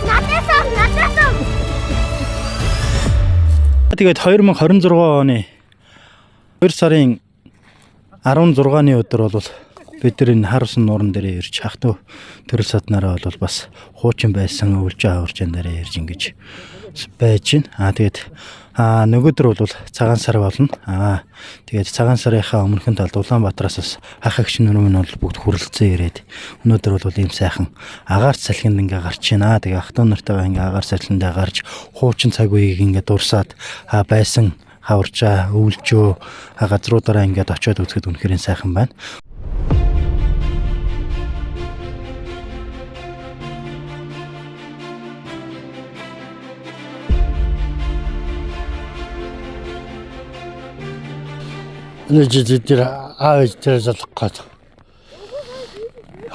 Надаас надаас. Тэгээд 2026 оны 2 сарын 16-ны өдөр бол бид нар энэ хар усан нууран дээр ирж хахтуу төрөл саднараа бол бас хуучин байсан өвлжөө аварчан дээр ирж ингэж байж байна. Аа тэгээд нөгөөдөр бол цагаан сар болно. Аа тэгээд цагаан сарынхаа өмнөхөн талд Улаанбаатараас бас ах эгч нар минь бол бүгд хүрэлцэн ирээд өнөөдөр бол ийм сайхан агаар салхинд ингээ гарч байна. Тэгээ ах トゥ нартайгаа ингээ агаар салхиндаа гарч хуучин цаг үеийг ингээ дурсаад байсан хаварчаа, өвлжөө газруудаараа ингээд очиод үзэхэд үнэхээр сайхан байна. Энэ жил бид нэр аав ээж дээр залах гээд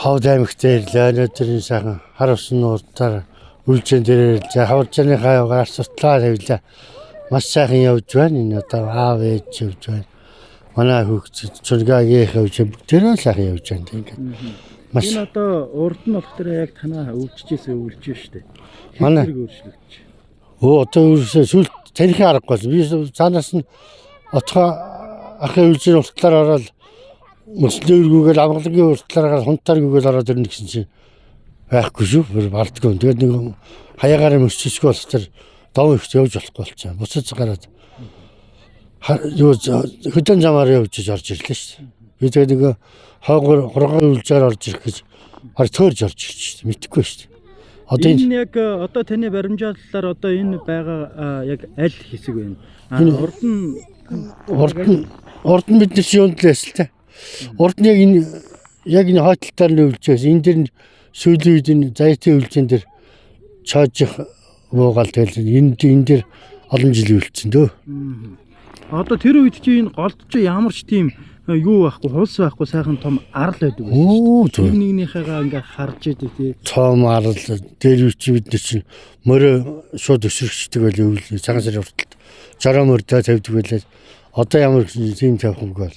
Ховд аймагт ирлээ. Өнөөдөр энэ сайхан хар усан нууртаар үлжэн дээр ирлээ. Хаварчааны хаягаар сутлаа тавилаа. Маш сайхан явж байна. Энэ одоо аав ээж явж байна. Манай хүүхд чулгагийн явж байна. Бүгдээрээ сайхан явж байна. Ингээд маш Энэ одоо урд нь болох дээр яг танаа өвлжижсэн өвлжөө штэ. Манай- Хэрэг өөрчлөгдөж. Өө одоо ерөөсөө сүлд тарихын аргагүй болсон. Би цаанаас нь отхоо ахын үлзийн уртлаар ороод мөслөө өргүүгээл амгалангийн уртлаар гараад хунтаар гүгээл ороод ирнэ гэсэн чинь байхгүй шүү. Бүр бардгүй. Тэгээд нэг хаягаар мөсчсгүй болох тэр дов ихт явж болохгүй болчихсон. Буцаж гараад юу хөдөн замаар явж иж орж ирлээ шүү. Би тэгээд нэг хоогоор хурган үлзээр орж ирэх гэж хар төөрж орж ирж шүү. Мэдхгүй шүү. Одоо энэ Энэ яг одоо таны баримжааллаар одоо энэ байгаа яг аль хэсэг вэ? Энэ- Урд нь Урд нь бид нар чи юунд л байсан л та. Урд нь яг энэ хотлолтоор нь өвлж байсан. Энэ дэр нь сүүлийн үед энэ заяатын өвлжэн дээр чоожих буугаал тэгэл энэ дээр олон жил өвлцсөн дөө. Одоо тэр үед чи энэ голд чи ямар ч тийм юу байхгүй, хулс байхгүй сайхан том арал байдаг байсан шүү Оо дээ. зөв. Нэг нэгнийхээгаа ингээ харж идэг тий. Цоом арал дээр үе чи бид нар чи мөрөө шууд өсөрчдөг байл өвл цагаан сарын урталт 60 мөрдөө тавьдаг байлаа. Одоо ямар ч тийм тавих юм бол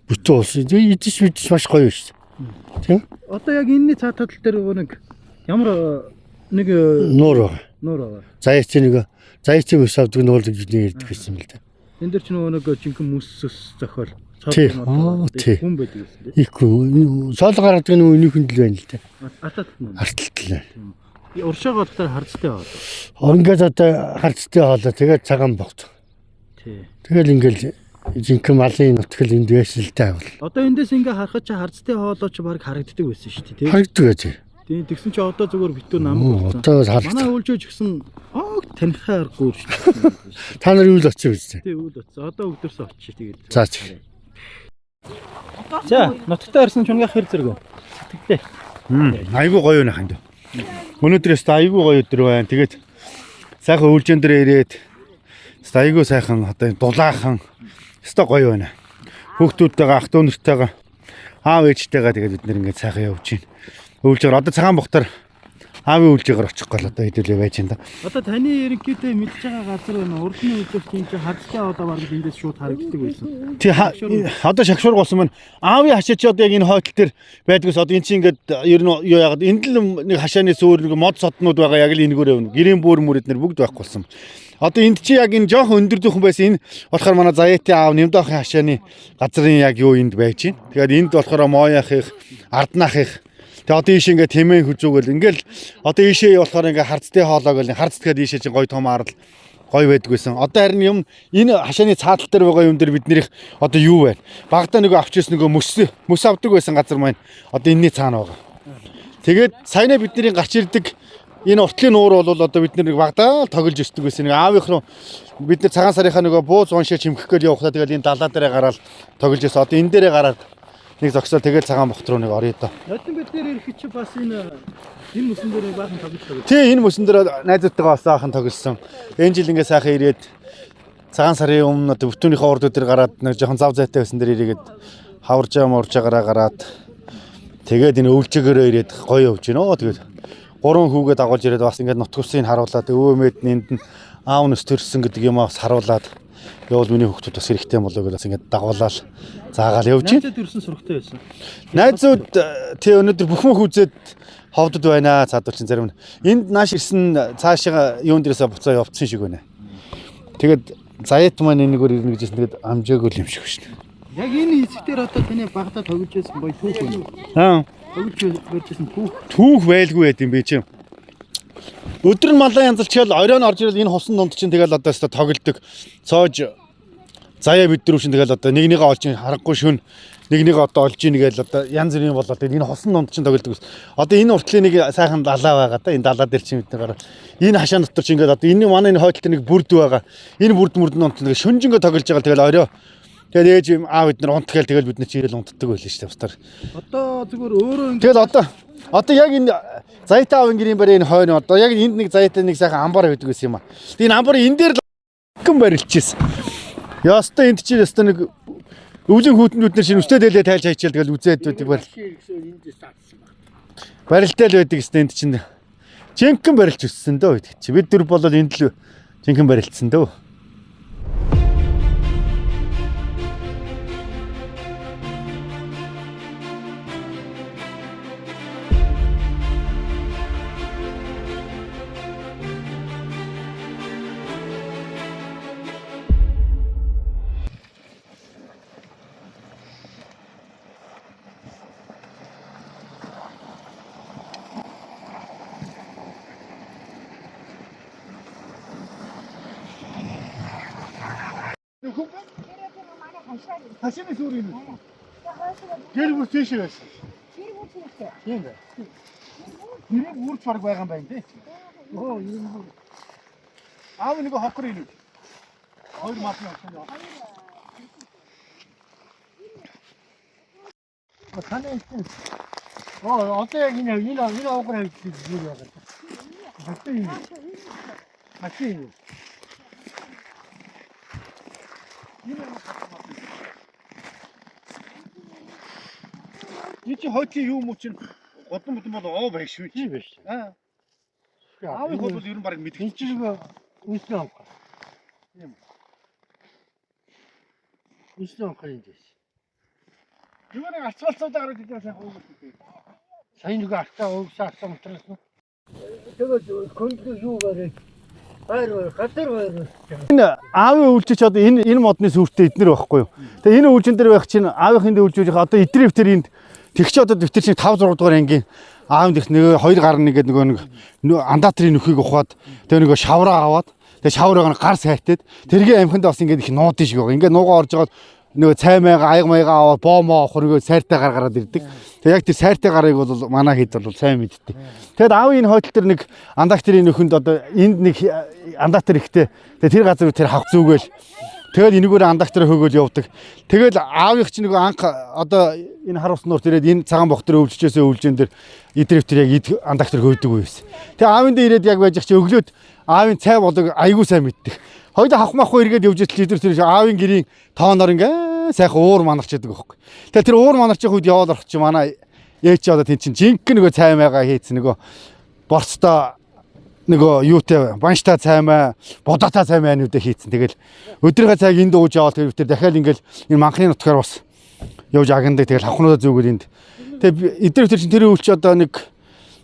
бүтэн улс. Идэж мэдэж маш гоё шүү дээ. Тийм? Одоо яг энэний цаа тал дээр нэг ямар нэг Нуур байгаа. нуур байгаа. Заяатын нэг заяатын мөс авдаг нуур гэж бидний ярьдаг байсан юм л да. Энэ дэр чи нөгөө нэг жинхэнэ мөс өс зохиол. Тий. Цоо мод Аа, тий. хүн байдаг гэсэн тий. Ихгүй цоол гаргадаг нь өнөөхөнд л байна л да. Артат нь. Арталт л байна. Уршаага болохоор харцтай байгаа. Ингээд одоо харцтай хоолой тэгээд цагаан богд. Тий. Тэгэл ингээл жинхэнэ малын нутгал энд байсан л да. Одоо эндээс ингээ харахад чи харцтай хоолой чи баг харагддаг байсан шүү дээ тий. Харагддаг гэж. Тийм тэгсэн чи одоо зүгээр битүү намаг болсон. Одоо харагддаг. Манай өвлжөөч гэсэн огт танихаа аргагүй шүү дээ. Та нар юу л очив үстэй. Тий үйл очсон. Одоо өдөрсөн очиж тэгээд. За чи. За, нутагтаа ирсэн чунгаах хэр зэрэг. Сэтгэлээ. Айгүй гоё байна ханд. Өнөөдөр өстө айгүй гоё өдөр байна. Тэгээд сайхан өвлжөн дээр ирээд өстө айгүй сайхан одоо энэ дулаахан өстө гоё байна. Хүүхдүүдтэйгээ ах トゥ нартайгаа аав ээжтэйгээ тэгээд бид нэр ингээд сайхан явж байна. Өвлжөөр одоо цагаан бухтар аавын өвлжөөр очих гол одоо хэдүүлээ байж энэ. Одоо таны ерөнхийдөө мэдж байгаа газар байна. Урдны өвлжөөч тийм чи харцтай хоолой баг эндээс шууд харагддаг байсан. Тий одоо шагшуург болсон маань аавын хашаа чи одоо яг энэ хойтол дээр байдгаас одоо эн чинь ингээд ер нь юу яагаад энд л нэг хашааны сүүр нэг мод соднууд байгаа яг л энэгээр явна. Гэрийн бүүр мүр эднэр бүгд байхгүй болсон. Одоо энд чи яг энэ жоохон өндөр дүүхэн байсан энэ болохоор манай Заяатын аав Нэмдоохын хашааны газрын яг юу энд байж байна. Тэгээд энд болохоор Мояхих, Арднаахих. Тэгээ одоо ийш ингээд тэмээн хүзүүгэл ингээл одоо ийшээ болохоор ингээд харцтай хоолоо гэл харц тэгэхээр ийшээ чинь гоё том арал гоё байдаг байсан. Одоо харин юм энэ хашааны цаатал дээр байгаа юм дээр бид нэрих одоо юу байна? Багада нөгөө авч ирсэн нөгөө мөс авдаг байсан газар маань одоо энэний цаана байгаа. Тэгээд саяна бидний гарч ирдэг энэ уртлын нуур бол одоо бид нэг багадаа л тоглож өсдөг байсан. Нэг аавынх руу бид нар цагаан сарынхаа нөгөө бууз уншаа чимхэх гээл явахдаа тэгэл энэ далаа дээрээ гараад тоглож өссөн. Одоо энэ дээрээ гараад нэг зогсоол тэгэл цагаан бохт руу нэг орё доо. Нодон бид нэр ирэх чи бас энэ мөсөн дээр баахан тоглож байгаа. Тий энэ мөсөн дээр найзуудтайгаа бас аахан тоглосон. Энэ жил ингээ сайхан ирээд цагаан сарын өмнө одоо бүтүүнийхээ урд өдөр гараад нэг жоохон зав зайтай байсан дээр ирээгээд хаваржаа муржаагаараа гараад тэгээд энэ өвлжөөгөөрөө ирээд гоё явж гинөө. Тэгээд гурван хүүгээ дагуулж ирээд бас ингээд нутг усыг харуулад өвөө мэд нэнд нь Аав нь төрсөн гэдэг юм аа бас харуулад явал миний хүүхдүүд бас хэрэгтэй болоо гэж бас ингээд дагуулаад заагаал явж байна. Найзууд ирсэн сурагтай байсан. Найзууд тий өнөөдөр бүх мөх үзээд ховдод байна. Цаадвал чинь зарим нь энд нааш ирсэн цаашаа юун дээрээсээ буцаа явцсан шиг байна. Тэгээд заяат маань энэгээр ирнэ гэжсэн тэгээд амжаагүй л юм шиг шин. Яг энэ хэсэг дээр одоо таны багада тоглож байсан гоё түүх байна. Аа. Тоглож барьж байсан түүх. Түүх байлгүй байд юм бэ чи. Өдөр нь малаа янзалчаал оройн орж ирэл энэ хусан дунд чинь тэгэл одоо өстө тоглолдог. Цоож заяа бид дөрөв чинь тэгэл одоо нэг нэгээ олж ин харахгүй шүн нэг нэгээ одоо олж ин гээл одоо янз бүрийн болоод тэгэл энэ хусан дунд чинь тоглолдог. Одоо энэ уртлын нэг сайхан далаа байгаа да. Энэ далаа дээр чинь бид нар энэ хашаан дотор чинь ингээд одоо энэ манай энэ хойдол дээр нэг бүрд байгаа. Энэ бүрд мөрдөн дунд чинь шүнжэнгөө тоглож байгаа тэгэл орой. Тэгээд ээж аав бид нар унтгаал тэгэл бид нар чи ирэл унтдаг байлаа шүү дээ бусдаар. Одоо зүгээр өөрөө ингэ Тэгэл одоо яг энэ Заятай аавын гэрийн барь энэ хойно одоо яг энд нэг Заятай нэг сайхан амбар байдаг байсан юм а. Тэгээ энэ амбар энэ дээр л гэн барилчээсэн. Ястай энд чинь ястай нэг өвлийн хүүтнүүд нар шинэ өстэй дээлээ тайлж хайчаал тэгэл үзээд байдаг барил. Барилтай л байдаг гэсэн энд чинь жинхэнэ барилч өссөн дөө гэдэг чи. Бид дөрв болол энд л жинхэнэ барилцсан дөө. Хашааны сүр юм. Гэр бүр тийш байсан. Тийм ээ. Гэрээ бүрч баг байгаа юм байна тий. Оо юм бүр. Аав нэг хокор энэ. Хоёр мал нь явсан. Таны энэ. Оо одоо яг энэ энэ энэ овгор авчих зүйл байгаа. Хашаа юм. Хашаа юм. Энэ чи хойдлын юм уу чинь годон модон бол оо байх шүү. Тийм биш. Аа. Аавын хол бол ер нь баг Энэ мэдэх. чинь үнсэн овгор. Тийм. Үнсэн овгор юм дээ. Юу нэг арцгаалцаудаа гараад идэв сайхан уу. Сайн нэг артаа угсаа артаа унтраасан. Тэгээд хөндлөө юу барай? Байр байр, газар байр. Энэ аавын үйлчилч одоо энэ энэ модны сүртэй эднэр байхгүй юу. Тэгээ энэ үйлчин дээр байх чинь аавынхын дээр үйлжүүлэх одоо эдрээ битэр энд тэгч одоо дэвтэр чинь 5 6 дугаар ангийн аавын дэх нэг 2 гар нэг гэдэг нөгөө нэг андатрын нөхийг ухаад тэгээ нөгөө шавраа аваад тэгээ шаврыг нь гар сайтад тэргийн амхиндаа бас ингээд их нуудын шиг байгаа. Ингээд нуугаа орж байгаа нөгөө цай майга аяг маяга аваад боомоо авах нөгөө сайртай гар гараад ирдэг. Тэгээ яг тэр сайртай гарыг бол манай хэд бол сайн мэддэг. Тэгэд аавын энэ хойдол төр нэг андактрын нөхөнд одоо энд нэг андактар ихтэй. Тэгээ тэр газар тэр хавх зүгээл тэгэл энэгээр андактар хөөгөл явдаг. Тэгэл аавынх чинь нөгөө анх одоо энэ хар ус нуур тэрээд энэ цагаан бох дээр өвлжчихээсээ өвлжэн дээр идрев тэр яг ид андактар хөөдөг байсан. Тэгээ аавын дээр ирээд яг байж чи өглөөд аавын цай болог айгуу сайн мэддэг. Хоёул хавх махгүй эргээд явж итэл идрев тэр аавын гэрийн тооноор ингээ сайхан уур манарч яадаг байхгүй. Тэгээ тэр уур манарч явах үед яваад орох чи манай ээж чи одоо тийм чин жинхэнэ нөгөө цай майгаа хийцэн нөгөө борцтой нөгөө юутай банштай цаймаа бодоотой цаймаа ануудаа хийцэн. Тэгэл өдрийнхөө цайг энд ууж яваал тэр битэр дахиад ингээл энэ манхны нутгаар бас явж агнадаг. Тэгэл хавхнуудаа зүгэл энд. Тэгээ эдгээр тэр чин тэр өвч одоо нэг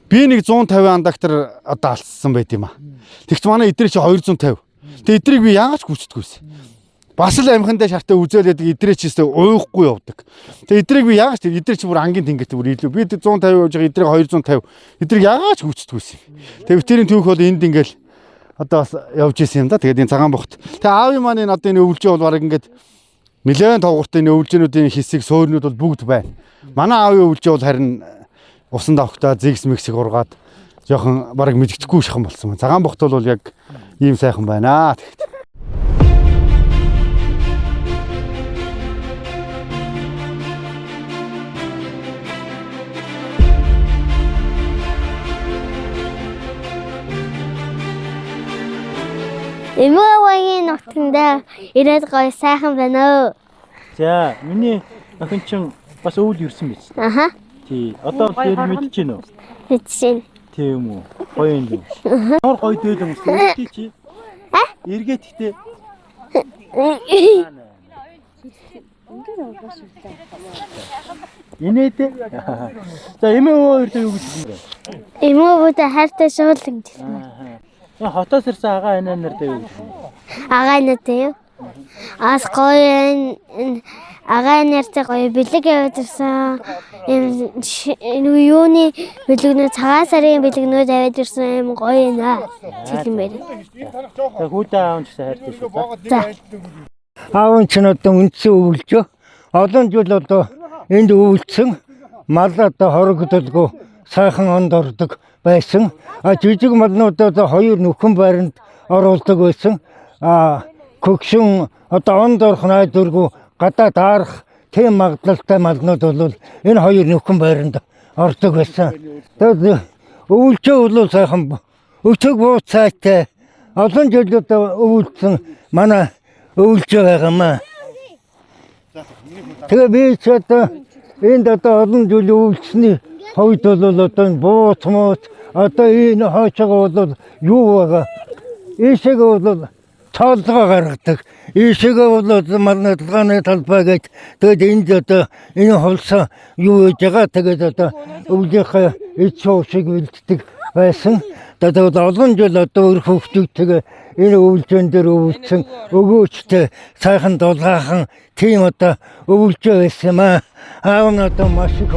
би нэг 150 андактар одоо алдсан байт юм а. Тэгч манай эдгээр чи 250. Тэгээ эдрийг би яагаад ч гүйцэдэггүйсэн. Бас л амхиндаа шартаа үзээлээд эдрээ чи өстө уухгүй явдаг. Тэгээ эдрийг би яагаад ч эдрээ чи бүр ангийн тэнгэрт бүр илүү. Би 150 явж байгаа эдрийг 250. Эдрийг яагаад ч гүйцэдэггүйсэн. Тэгээ битэрийн түүх бол энд ингээл одоо бас явж исэн юм да. Тэгээд энэ цагаан бохт. Тэгээ аавын маань энэ одоо энэ өвлжөө бол баг ингээд нэлээд тавгууртай энэ өвлжөөнүүдийн хэсэг суурнууд бол бүгд байна. Манай аавын өвлжөө бол харин усан давхтаа зэгс мэгсэг ургаад жоохон бараг мэддэхгүй шахан болсон. Цагаан бохт бол яг ийм сайхан байна. Тэгт. Эмээгүйн нутганд ирээд гоё сайхан байна оо. За, миний охин чинь бас өвөл ирсэн биз? Аха. Тий. Одоо тэр мэдэж гин үү? Мэдшин. Тийм үү. Гоё юм дүү. Ямар гоё дээл юм бэ? Тий чи. Эргээд ихтэй. Инээдээ. За эмээ өвөө хоёртой юу гэж хэлсэн бэ? Эмээ өвөөдөө хайртай шуул гэж хэлсэн. Аа. Хотоос ирсэн агаа энэ нартай юу гэж хэлсэн? Агаа нартай юу? Ас гоё энэ агаа нартай гоё бэлэг яваад ирсэн. Юм нөгөө юуны бэлгнүүд цагаан сарын бэлгнүүд аваад ирсэн юм гоё нэ. Хэлэн байр. За хүүдээ аав нь ч гэсэн хайртай шүү. За. Аав нь ч одоо үндсэн өвлжөө. Олон жил одоо энд өвлцсөн мал одоо хорогдолгүй сайхан онд ордог байсан. А жижиг малнууд одоо хоёр нүхэн байранд оруулдаг байсан. А көгшин одоо онд орох найдваргүй гадаа даарах тийм магадлалтай малнууд бол энэ хоёр нүхэн байранд ордог байсан. Тэгээд өвлжөө бол сайхан өтөг бууцаатай олон жил одоо өвлцсөн манай өвлжөө байгаа маа. Тэгээ би ч одоо энд одоо олон жил өвлцсөний хувьд бол одоо энэ бууц мууц одоо энэ хойчоо бол юу байгаа. Ийшээгээ бол тоолгоо гаргадаг. Ийшээгээ бол малны талбай гэж тэгээд энд одоо энэ холсон юу хийж байгаа тэгээд одоо өвлийнхээ эд шуушиг бэлддэг байсан. Тэгээд олон жил одоо өр хөвгтүүдтэйгээ энэ өвлжөөн дээр өвлцсөн өгөөчтэй сайхан дулгаахан тийм одоо өвлжөө байсан юм аа. Аав нь одоо маш их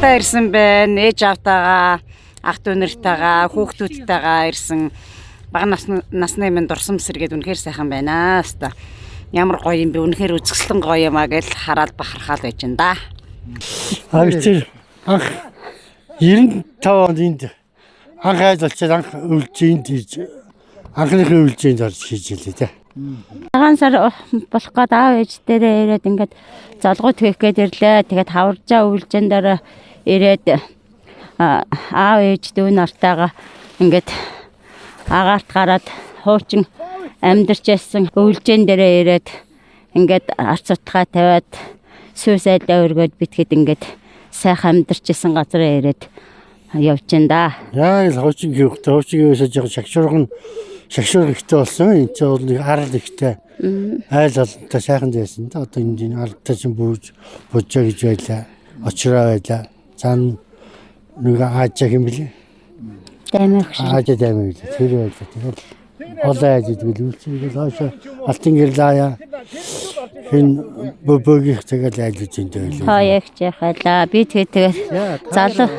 Та ирсэн байна. Ээж аавтайгаа, ах дүү нартайгаа, хүүхдүүдтэйгээ ирсэн. Бага насны минь дурсам сэргээд үнэхээр сайхан байна. Хаста. Ямар гоё юм бэ? Үнэхээр үзэсгэлэн гоё юм а гэж хараад бахархаал байж энэ да. А тэр анх 95 онд энд анх айд болчиход анх өвлж энд хийж анхныхын өвлжээнд орж хийж илээ те. Цагаан сар болох гээд аав ээж дээрээ ирээд ингээд золгоо тэгэх гээд ирлээ. Тэгээд хаваржаа өвлжэн дээр ирээд аав ээж дүү нартайгаа ингээд агаарт гараад хуучин амьдарч байсан өвлжэн дээрээ ирээд ингээд арц утгаа тавиад сүүс айлаа өргөөд битгэд ингээд сайхан амьдарч исэн газараа ирээд явж гин да. Яг л хуучин гихтэй хуучин гихээс жоо шагшуурга нь шагшуурга ихтэй болсон. Энд чинь бол нэг арал ихтэй айл олонтой сайхан байсан да. Одоо энд энэ аралтай чинь бүүж бужаа гэж байлаа. Очроо байлаа. Цаана нэг аажаа юм бэлээ. Даймаг шиг. Аажаа даймаг гэлээ. Тэр байлаа. Тэгэл олон айж идвэл үлцэн хойшоо алтан гэрлаа хин бөбөгийнх тэгэл айлж энд байлаа. Хаяагч яхалаа. Би тэгээд залуу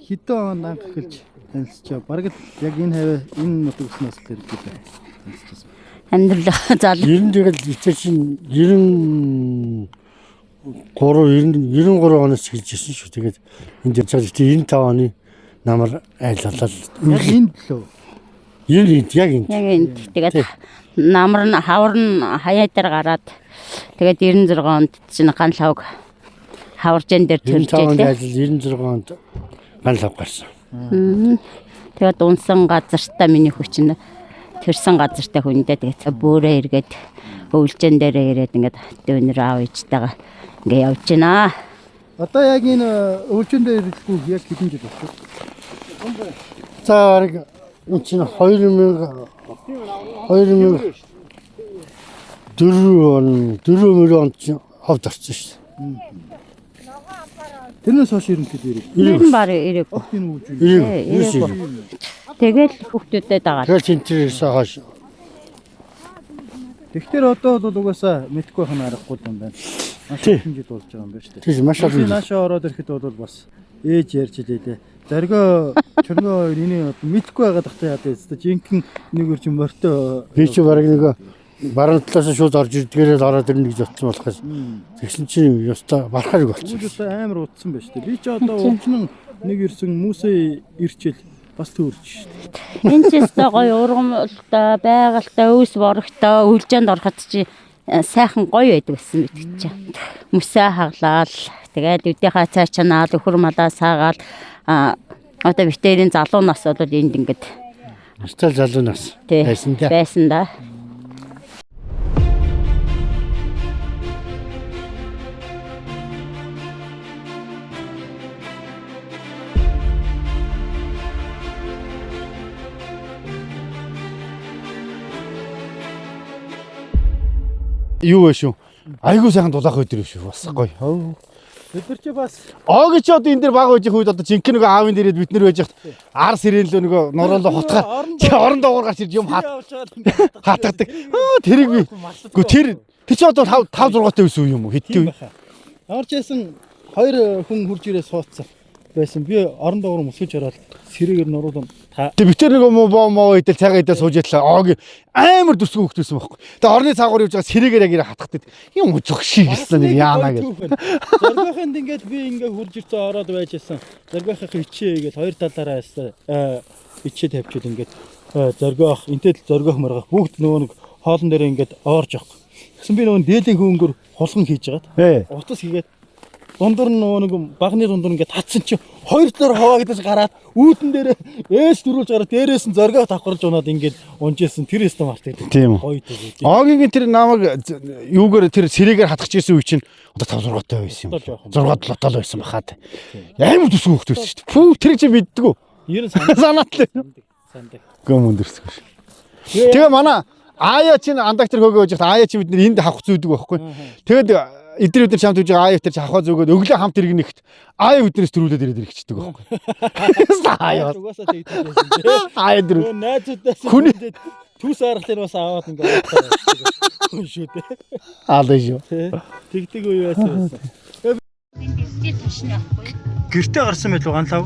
Хэдэн онд анх эхэлж танилцчаа. Бараг л яг энэ хавь энэ нутаг өснөөс л ирдэг танилцчихсан. амьдрал залуу 90 тэгэл итэ чинь 93 90 93 оноос эхэлж ирсэн шүү. Тэгээд энд явж байгаа. Гэтэ 95 оны намар айл болол. Яг энд лөө. 90 энд яг энд. Яг энд тэгээд намар нь хавар нь хаяа дээр гараад тэгээд 96 онд чинь ган лавг хаваржан дээр 95 онд төржээ. айл 96 онд ган лав гарсан. Тэгээд унсан газартаа миний хүч нь төрсэн газартаа хүндээ тэгээд бөөрэ эргээд өвлжэн дээрээ ирээд ингээд дүүнэр аав ээжтэйгээ ингээд явж байна. Одоо яг энэ өвлжөн дээр ирэхгүй яг хэдэн жил болчих вэ? За бараг энэ чинь 2000 2004 он 4 мөрөө онд чинь ховд орсон шүү. Тэрнээс хойш ерөнхийдөө ирэх. Ер нь баг ирээгүй. Энэ өвлжөн. Ирээгүй. Ээ, Юус ирээгүй. ирээгүй. Тэгэл хүүхдүүдэд дагаад. Тэгэл тэнтрээс хойш Тэгэхээр одоо бол угаасаа мэдгүй байх нь аргагүй юм байна. Маш Тий. олон жил болж байгаа юм байна шүү дээ. тийш маш олон Би жил. наашаа ороод ирэхэд бол бас ээж ярьж илээ дээ. Зоригоо чөргөө хоёр энийг мэдгүй байгаад тахтай яа дээ. Жинхэнэ нэг өр чинь морьтой Би чи бараг нэг баруун талаас нь шууд орж ирдгээрээ л ороод ирнэ гэж бодсон болохоос тэгсэн чинь ёстой барахаар болчихсон. Үүж одоо амар утсан байж тээ. Би чи одоо өвчнөн нэг ирсэн хүмүүсээ ирчэл бас төөрч шүү дээ. Энэ ч өстой гоё ургамалтай, байгальтай, өвс борогтой, өвлжээнд ороход чи сайхан гоё байдаг гэсэн мэт чи. Мөсөө хаглаал, тэгэл үдийнхаа цай чанаал, өхөр малаа саагаал а одоо битэрийн залуу нас бол энд ингээд Өстөл залуу нас Тий. байсан да. Байсан да. Юу вэ шүү? Айгуу сайхан дулаах өдөр шүү. Бас гоё. Хөө. Бид нар чи бас Ооги чи одоо энэ дэр баг байж үед одоо жинхэнэ нөгөө аавын дээрээ бид нар байж хат ар сэрэн лөө нөгөө нуруулаа хутгаар чи орон доогоор гарч ирж юм хат хатгадаг. Аа тэрийг би. Гү тэр тэр чи одоо 5 5 6 таа байсан юм уу? Хэдтэй Тийм баха. Ямар ч байсан хоёр хүн хурж ирээ суудсан байсан. Би орон доогоор мөсгөж ороод сэрээгээр нуруулан та Тэг би тэр нэг муу боо моо идэл цагаан идэл сууж ятлаа. Ооги амар дүрсгэн хөхт байсан байхгүй. Тэг орны цаагуур явж байгаа сэрээгээр яг ирээ хатгадаг. Юм зөх шиг гэсэн нэг яана гэл. Зоргохынд ингээд би ингээд хурж ирсэн ороод байж исэн. Зоргохынхаа ичээ ингээд хоёр талаараа яасан. Ичээ тавьчихад ингээд зоргох, энтэй л зоргох моргох бүгд нөгөө нэг хоолн дээр ингээд оорж явах. Тэгсэн би нөгөө дээлийн хөнгөр хулган хийж хагаад утас хийгээд дундуур нь нөгөө нэг багны дундуур ингээд татсан чи хоёр талаар хаваагдаж гараад үүдэн дээр ээс дөрүүлж гараад дээрээс нь зоргоо давхарж унаад ингээд унжсэн тэр өстө мартагдав. Тийм үү. Гоё дээ. Оогийн тэр намайг юугаар тэр сэрээгээр хатгах гэсэн үе чинь одоо 5 6 таа байсан юм. Одоо жоохон. 6 7 таа байсан баха. Амар дүрсгэн хөхт байсан шүү дээ. Пүү тэр чи мэддэггүй. Ер нь сандаг. Санаат л. Сандаг. Гөм өндөрсгөө шүү. Тэгээ манай Аяа чинь андагтар хөөгөө байж хат Аяа чи бид нар энд хавх зүйдэг байхгүй. Тэгээд эдгээр бид нар чамд үжиг Аяа тэр чи хавхаа зүүгээд өглөө хамт иргэнэхт Аяа биднээс төрүүлээд ирээд ирэхчдэг байхгүй. Аяа. Угаасаа тэгдэг байсан тий. Аяа дөрөв. Нөгөө найзуудаас Хүний- хүндэд төс аргалыг бас аваад ингээд уугаад хүн шүү дээ. Аалаа шүү. Тий. Тэгдэг үе байсан байсан. Гэртээ гарсан байлуу ганлав.